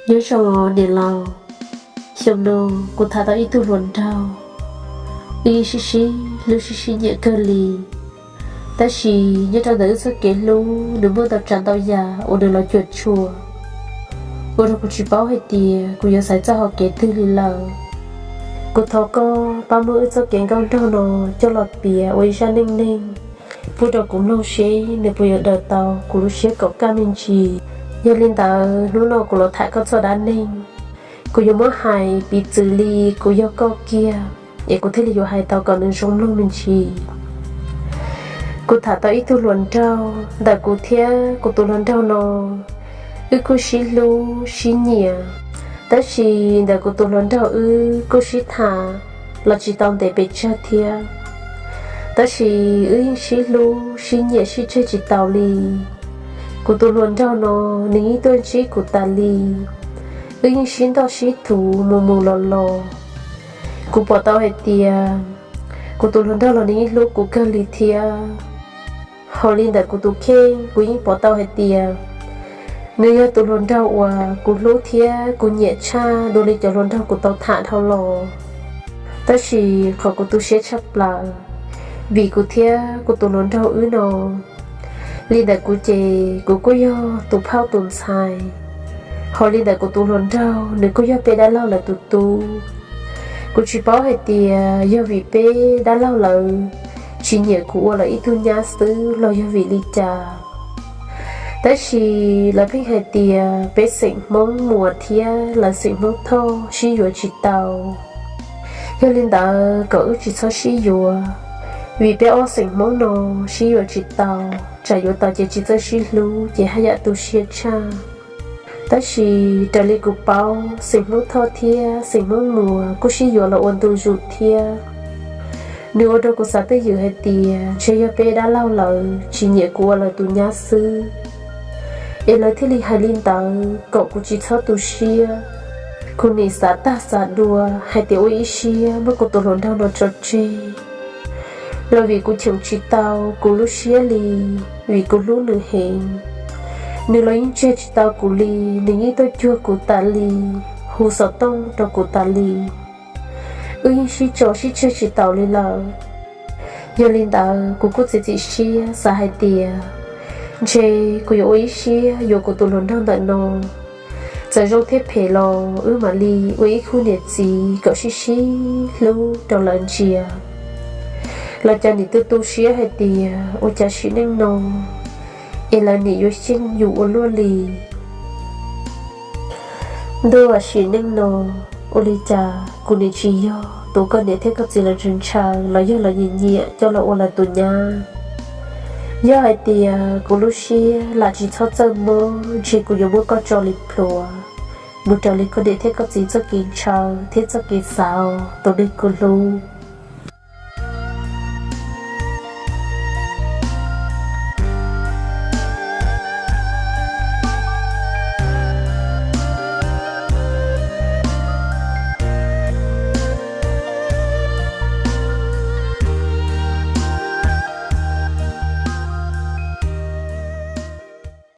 Nyob zoo niam laus, xyoo no kuv tham tau ib tug hluas nraug, wb yeej sib sib hlub sib sib nyiam kawg li. Tab sis nyob rau ntawm wb txoj kev hlub nws muaj ntau tsav ntau yam uas nws los cuam tshuam, ua rau kuv tsis paub hais tias kuv yuav xaiv txoj hau kev twg li lawm. Kuv thov koj pab muab wb txoj kev nkauj nraug no coj los piav ua ib zaj neej neeg pub rau kuv mloog seb nws puas yuav daws tau kuv lub siab kom kaj me ntsis. Yog li ntawd hnub no kuv los tham koj txoj dab neeg, kuv yuav muab hais piv txwv li kuv yog koj kiag, es kuv thiaj li yuav hais tau kom nws zoo mloog me ntsis. Kuv tham tau ib tug hluas nraug, ntawm kuv thiab kuv tus hluas nraug no, wb kuj sib hlub sib nyiam, tab sis ntawm kuv tus hluas nraug wb kuj sib tham los tsis tau ntev pes tsawg thiab. Tab sis wb yeej sib hlub sib nyiam sib tseg tsis taus li. Kuv tus hluas nraug no, nws yeej tuaj ntsib kuv tas li, wb yeej sib ntoj sib thuv mus mus los los. Kuv pom tau hais tias kuv tus hluas nraug los nws yeej hlub kuv kawg li thiab. Hos li ntawm kuv tus kheej kuv yeej pom tau hais tias nws yog tus hluas nraug uas kuv hlub thiab kuv nyiam tshaj dua li cov hluas nraug kuv tau tham dhau los. Tab sis qhov kuv tu siab tshaj plaws, vim kuv thiab kuv tus hluas nraug wb no, li ntawm kuv ces kuv kuj yog tus phauj tus ntxhais, hos li ntawm kuv tus hluas nraug nws kuj yog peb dab laug lawv tus tub. Kuv tsis paub hais tias yog vim peb dab laug lawv tsis nyiam kuv ua lawv ib tug nyab xwb los yog vim li cas. Tab sis lawv pheej hais tias peb xeem Hmoob Muas thiab lawv xeem Hmoob Thoj sib yuav tsis tau. Yog li ntawd kom wb tsis txhob sib yuav, vim peb ob xeem Hmoob no sib yuav tsis tau, tsam yuav tau ces tsis txawj sib hlub ces haj yam tu siab tshaj. Tab sis raws li kuv paub, xeem Hmoob Thoj thiab xeem Hmoob Muas kuj sib yuav los ua ntu zus thiab. Nws ua rau kuv xav twj ywm hais tias ntshe yog peb dab laug lawv tsis nyiam kuv ua lawv tus nyab xwb, es lawv thiaj li hais li ntawd kom kuv tsis txhob tu siab. Kuv nim xav tag xav dua hais tias ua ib siab muab kuv tus hluas nraug no tso tseg, los vim kuv cheem tsis tau kuv lub siab li, vim kuv hlub nws heev. Nws los yeej tseg tsis tau kuv li, nws yeej tuaj cuag kuv tas li, hu xov tooj rau kuv tas li. Wb yeej sib tso sib tseg tsis taus li lawm. Yog li ntawd kuv kuj txiav txim siab xav hais tias ntshe kuv yuav ua ib siab yuav kuv tus hluas nraug ntawm no, txawm zoo thiab phem los wb mam li ua ib khub niam txiv kom sib sib hlub rau lawv ntsia. Los cas nim tu tu siab hais tias ua cas sim neej no es lawv nim yuav xyeej yus ua luaj li. Ntuj, sim neej no ua li cas kuv nim tsis yog tus koj niam thiab koj txiv lawv ntshaw ntshaw los yog lawv nyiam nyiam coj los ua lawv tus nyab. Yog hais tias kuv lub siab lam tsis txhob txawj mob, ntshe kuv yuav muab koj tso li plhuav mus raws li koj niam thiab koj txiv txoj kev ntshaw thiab txoj kev xav, tus neeg kuv hlub.